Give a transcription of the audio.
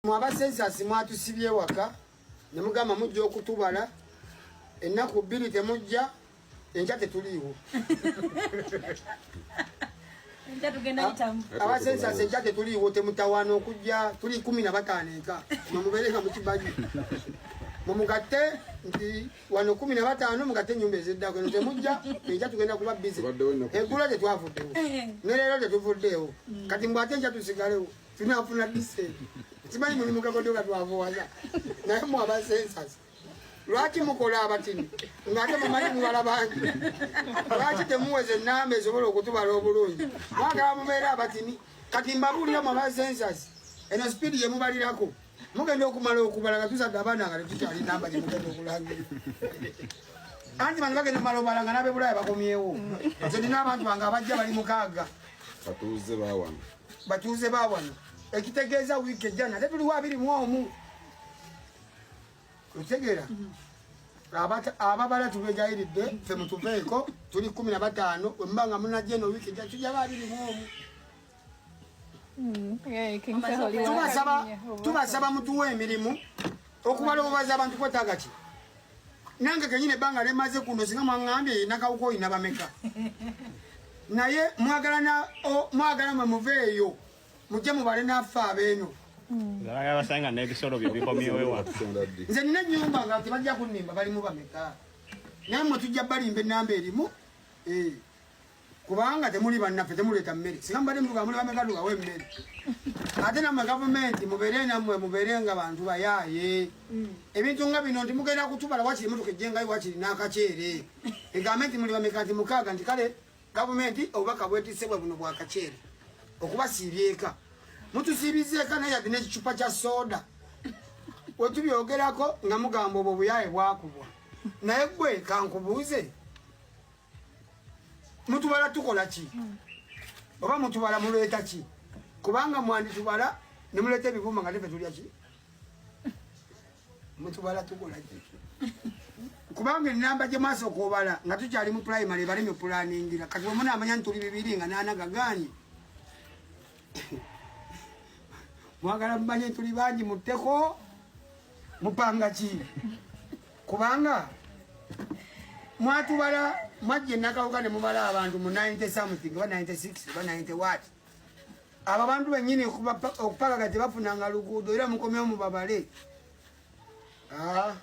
Mwe aba census mwatusibye ewaka ne mugamba mujja okutubala ennaku bbiri temujja, enkya tetuliiwo. Aba census enkya tetuliiwo, temutawaana okujja, tuli 15 eka, mwe mubeere nga mukimanyi. Mumugatte nti wano 15, mugatte ennyumba eziddako eno temujja, enkya tugenda kuba busy. Eggulo tetwavuddewo ne leero tetuvuddeewo, kati mbw ate enkya tusigalewo tunafuna disenti. Simanyi muli mukagodo katwavuwaza, naye mwe aba census lwaki mukola abatini ng'ate mumanyi mubala bangi? Lwaki temuweza enamba esobola okutubala obulungi? Mwagala mubeere abatini. Kati mbabuulira, mwe aba census, eno sipiidi gye mubalirako, mugenda okumala okubala nga tuzadde abaana nga tetukyali namba gye mugenda okulangira. Anti bano bagenda omala obala nga n'abebulaaya bakomyewo. Nze nina abantu bange abajja bali 6. Batuuze bawano. Batuuze bawano, ekitegeeza wiiki ejja nate tuliwo 21. Otegeera? Ababala tubegayiridde, ffe mutuveeko, tuli 15. Wemuba nga munajja eno wiiki ejja tujaba 21. Tubasaba mutuwe emirimu. Okubala obubazi abantu kwetaaga ki? Nange kenyini ebbanga lemaze kuno, singa mwaŋŋambye nakawuka oyina bameka, naye mwagala mwagala mwe muveeyo mujje mubale naffe abeeno. Basanga n'ebisolo byo bikomyewo ewaka. Nze nina ennyumba nga tebajja kunnimba balimu bameka, naye mwe tujja balimba enamba erimu, eh, kubanga temuli bannaffe, temuleeta mmere. Singa mubadde mutuga muli bameka, tubawe emmere. Ate nammwe gavumenti mubeere nammwe mubeere nga bantu bayaaye. Ebintu nga bino nti mugenda kutubala, wakiri mutuka ejjengayo wakiri n'akaceere, egambe nti muli bameka, nti 6, nti kale gavumenti obubaka bwetisse bwe buno bwakaceere okubasiibya eka. Mutusiibiza eka naye yadde n'ekicupa kya sooda wetubyogerako nga mugamba obwo obuyaaye bwakubwa. Naye gwe kankubuuze, mutubala tukola ki? Oba mutubala muleeta ki? Kubanga mwanditubala ne muleeta ebivuma nga tefe tulya ki? Mutubala tukola ki? Kubanga enamba gye mwasooka obala nga tukyali mu primary balemye pulaningira. Kati bwe munaamanya nti tuli bibiri nga naana gagaanye, mwagala mumanye tuli bangi mutteko mupanga ki? Kubanga mwatubala, mwajja enakawuka ne mubala abantu mu 90 something oba 96 oba 90 what. Abo abantu bennyini okupakaga tebafunanga luguudo, era mukomyewo mubabale. Ah.